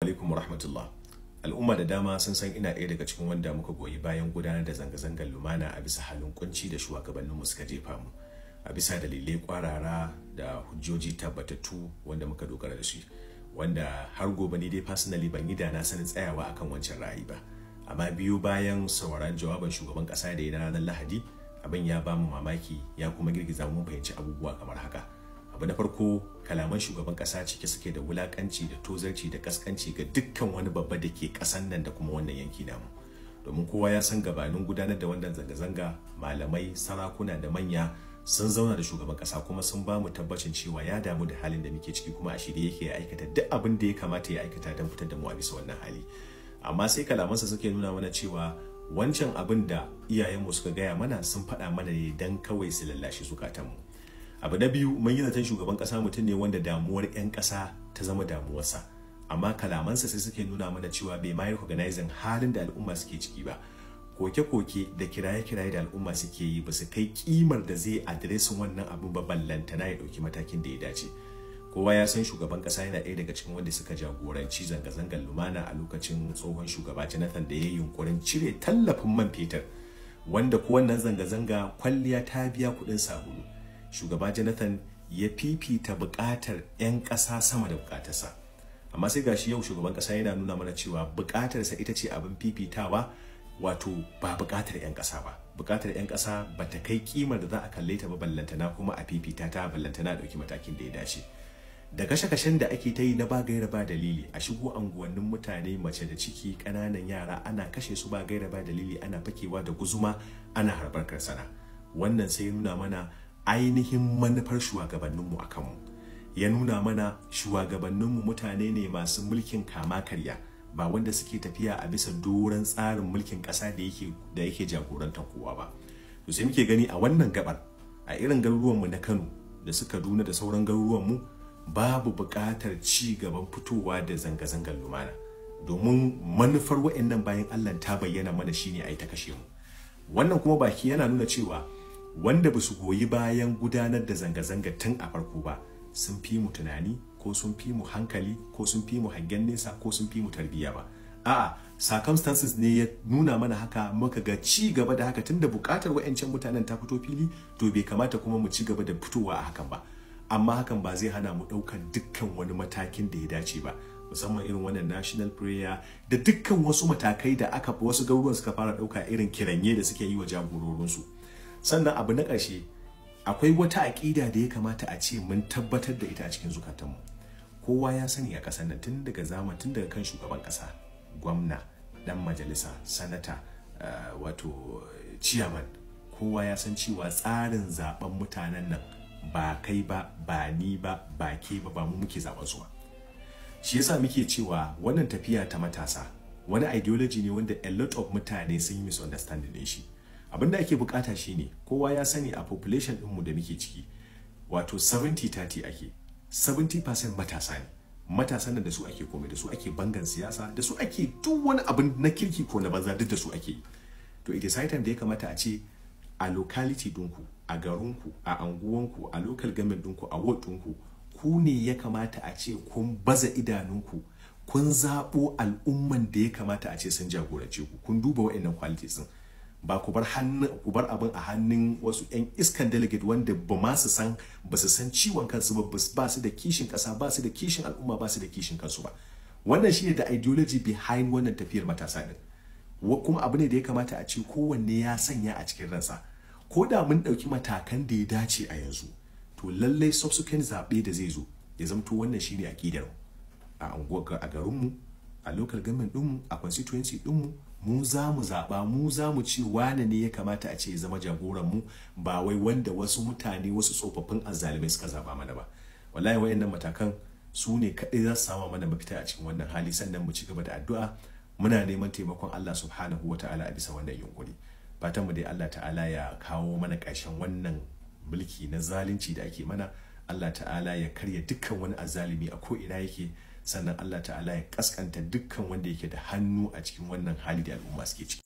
Alaikum wa rahmatullah. Al'umma da dama sun san ina ɗaya daga cikin wanda muka goyi bayan gudanar da zanga-zangar lumana a bisa halin kunci da shugabanninmu suka jefa mu, a bisa dalilai kwarara da hujjoji tabbatattu wanda muka dogara da shi, wanda har gobe ni dai personally ban yi da na sanin tsayawa akan wancan ra'ayi ba. Amma biyu bayan sauraron jawaban shugaban kasa da ya na ranar Lahadi, abin ya bamu mamaki ya kuma girgiza mu fahimci abubuwa kamar haka. Abu na farko, kalaman shugaban kasa cike suke da wulakanci da tozarci da kaskanci ga dukkan wani babba da ke kasan nan da kuma wannan yanki namu. Domin kowa ya san gabanin gudanar da wannan zanga-zanga, malamai, sarakuna da manya sun zauna da shugaban kasa kuma sun ba mu tabbacin cewa ya damu da halin da muke ciki, kuma a shirye yake ya aikata duk abin da ya kamata ya aikata don fitar da mu a bisa wannan hali. Amma sai kalamansa suke nuna mana cewa wancan abin da iyayenmu suka gaya mana sun faɗa mana ne don kawai su lallashi zukatanmu. Abu na biyu, mun yi zaton shugaban kasa mutum ne wanda damuwar 'yan kasa ta zama damuwarsa, amma kalamansa sai suke nuna mana cewa bai ma recognizing halin da al'umma suke ciki ba. Koke-koke da kiraye-kiraye da al'umma suke yi ba su kai kimar da zai adiresin wannan abin ba, ballantana ya ɗauki matakin da ya dace. Kowa ya san shugaban kasa yana ɗaya daga cikin wanda suka jagoranci zanga-zangar lumana a lokacin tsohon shugaba Jonathan da ya yi yunkurin cire tallafin man fetur, wanda ko wannan zanga-zanga kwalliya ta biya kuɗin sabulu. Shugaba Jonathan ya fifita buƙatar 'yan ƙasa sama da buƙatarsa. Amma sai gashi yau shugaban ƙasa yana nuna mana cewa buƙatarsa ita ce abin fifitawa, wato ba buƙatar 'yan ƙasa ba. Buƙatar 'yan ƙasa ba ta kai kimar da za a kalle ta ba, ballantana kuma a fifita ta, ballantana a ɗauki matakin da ya dace. Da kashe-kashen da ake ta yi na ba gaira ba dalili, a shigo anguwannin mutane, mace da ciki, ƙananan yara, ana kashe su ba gaira ba dalili, ana fakewa da guzuma ana harbar karsana. Wannan sai nuna mana ainihin manufar shugabanninmu a kanmu. Ya nuna mana shugabanninmu mutane ne masu mulkin kama karya, ba wanda suke tafiya a bisa doron tsarin mulkin ƙasa da yake jagorantar kowa ba. To sai muke gani a wannan gabar, a irin garuruwanmu na Kano da su Kaduna da sauran garuruwanmu, babu buƙatar ci gaban fitowa da zanga-zangar lumana, domin manufar wa'annan bayan Allah ta bayyana mana, shine a yi ta kashe mu. Wannan kuma baki yana nuna cewa wanda ba su goyi bayan gudanar da zanga-zanga tun a farko ba sun fi mu tunani, ko sun fi mu hankali, ko sun fi mu hangen nesa, ko sun fi mu tarbiyya ba. A'a, circumstances ne ya nuna mana haka, muka ga ci gaba da haka tunda bukatar wa'ancan mutanen ta fito fili, to bai kamata kuma mu ci gaba da fitowa a hakan ba. Amma hakan ba zai hana mu ɗaukar dukkan wani matakin da ya dace ba, musamman irin wannan national prayer da dukkan wasu matakai da aka wasu garuruwan suka fara ɗauka, irin kiranye da suke yi wa jagororinsu. Sannan abu na ƙarshe, akwai wata aƙida da ya kamata a ce mun tabbatar da ita a cikin zukatanmu. Kowa ya sani a ƙasar nan, tun daga zaman, tun daga kan shugaban ƙasa, gwamna, ɗan majalisa, sanata, wato chairman, kowa ya san cewa tsarin zaben mutanen nan ba kai ba, ba ni ba, ba ke ba, ba mu muke zaben su ba. Shi yasa muke cewa wannan tafiya ta matasa wani ideology ne wanda a lot of mutane sun yi misunderstanding din shi. Abin da ake bukata shine, kowa ya sani a population ɗinmu da muke ciki, wato 70-30 ake, 70% matasa ne. Matasan da su ake komai, da su ake bangan siyasa, da su ake duk wani abin na kirki ko na banza, duk da su ake yi. To it is high time da ya kamata a ce a locality ɗinku, a garinku, a anguwanku, a local government ɗinku, a ward ɗinku, ku ne ya kamata a ce kun baza idanunku, kun zaɓo al'umman da ya kamata a ce sun jagorance ku, kun duba wa'annan qualities din, ba ku bar hannun ku bar abin a hannun wasu 'yan iskan delegate wanda ba ma su san ba su san ciwon kansu ba, ba su da kishin kasa, ba su da kishin al'umma, ba su da kishin kansu ba. Wannan shine the ideology behind wannan tafiyar matasa din, kuma abu ne da ya kamata a ce kowanne ya sanya a cikin ransa. Ko da mun ɗauki matakan da ya dace a yanzu, to lallai subsequent zaɓe da zai zo ya zamto wannan shine aƙidar a anguwar, a garinmu, a local government ɗinmu, a constituency ɗinmu. Mu za mu zaɓa, mu za mu ce wane ne ya kamata a ce ya zama jagoran mu, ba wai wanda wasu mutane, wasu tsofaffin azzalumai suka zaɓa mana ba. Wallahi wayannan matakan su ne kaɗai za su sama mana mafita a cikin wannan hali. Sannan mu ci gaba da addu'a, muna neman taimakon Allah Subhanahu wa Ta'ala a bisa wannan yunkuri. Fatan mu dai, Allah Ta'ala ya kawo mana ƙarshen wannan mulki na zalunci da ake mana. Allah Ta'ala ya karya dukkan wani azzalumi a ko ina yake. Sannan Allah Ta'ala ya kaskanta dukkan wanda yake da hannu a cikin wannan hali da al'umma suke ciki.